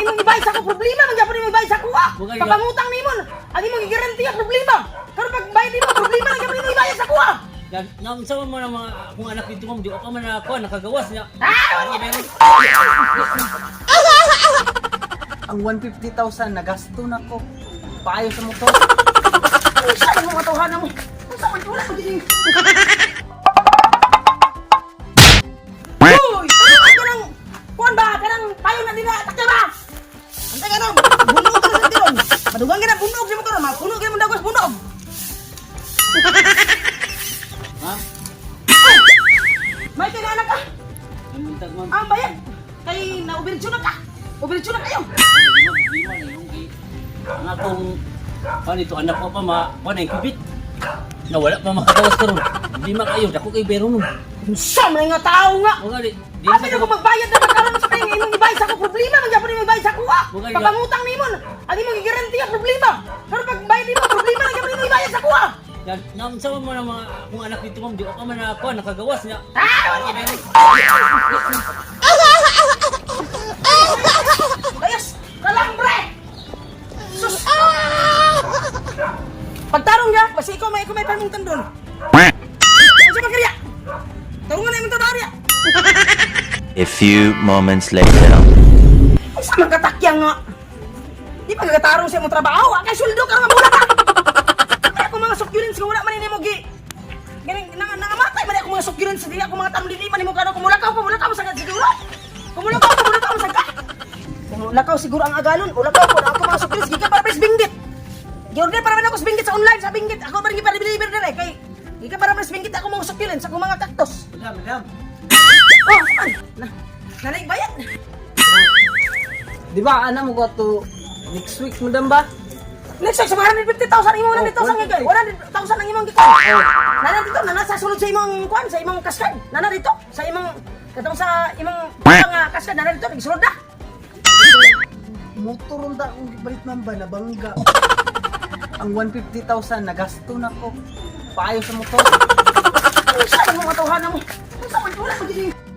Imong ibayad sa ako, problema man gyapon imong ibayad sa ako ah. Wag ay- Pagpangutang nimo, ang imong gigarantiya problema. Karon pag bayad nimo, problema na gyapon imong ibayad sa ako ah. Yan, naunsa man mo ng mga akong anak dito, ma'am, di pa man ako nakagawas niya. Ah! Ang 150,000 nagasto na ko. Paayo sa motor. Unsa man mo katawhanan mo? Unsa man wala ko gini. Uy! Ano ka nang kuan ba? Kanang payo na dila takya ba? Antay ka nang bunog ka na sa tiron. Madugang ka na bunog sa mo karon, mapuno ka mo dagos bunog. Ha? May kay anak ka. Namuntag, ma'am. Ang bayad kay na na ka. Uberjo na kayo. Problema, problema na yung kay ang akong paano ito anak ko pa ma kuan ay kubit. Nawala pa makagawas karon. Problema kayo, dako kay bero nun. Unsa man nga tao nga? Wag ali, di Abi na ko magbayad na magkaroon sa kayong imong ibayad sa ako, problema man gyapon imong ibayad sa ako ah. Wag ay- Pagpangutang nimo, ang imong gigarantiya problema. Karon pag bayad nimo, problema na gyapon imong ibayad sa ako ah. Yan, naunsa man mo ng mga akong anak dito, ma'am, di pa man ako nakagawas niya. Ah! Ayos! Kalambre! Sus! Pagtarong niya, basta ikaw may pamungtan doon. Ano sa magkariya? Tarungan na imong trabaho niya. A few moments later. Ay, sa magkatakya nga. Di pa gagatarong sa imong trabaho. Ah, kay sweldo ka nga mula ka. Kaya ako mga succulents nga wala man nimo gi. Ganing nang nangamatay man ako mga succulents, dili ako mga tanong dili man nimo kano kumulakaw kumulakaw sa siguro. Kumulakaw kumulakaw sa ka. Kumulakaw siguro ang agalon, ulakaw ko na ako mga succulents gikan para pres binggit. Giorder para man ako sa binggit sa online sa binggit. Ako pa rin para deliver dire kay gikan para pres binggit ako mga succulents, ako mga cactus. Madam, madam. Oh, man. Na, nanay bayad. Di ba ana mo ko to next week, madam ba? Next week, sa 150,000 imong 100,000 nga 100,000 ang imong gikan. Nana dito, nana sa sulod sa imong kuan, sa imong kaskad. Nana dito, sa imong katong sa imong nga kaskad nana dito nagsulod na. Motor unta akong gipalit, ma'am ba nabangga. Ang 150,000 nagasto na ko. Paayo sa motor. Unsa man mo katawhanan mo? Unsa man wala ko gini.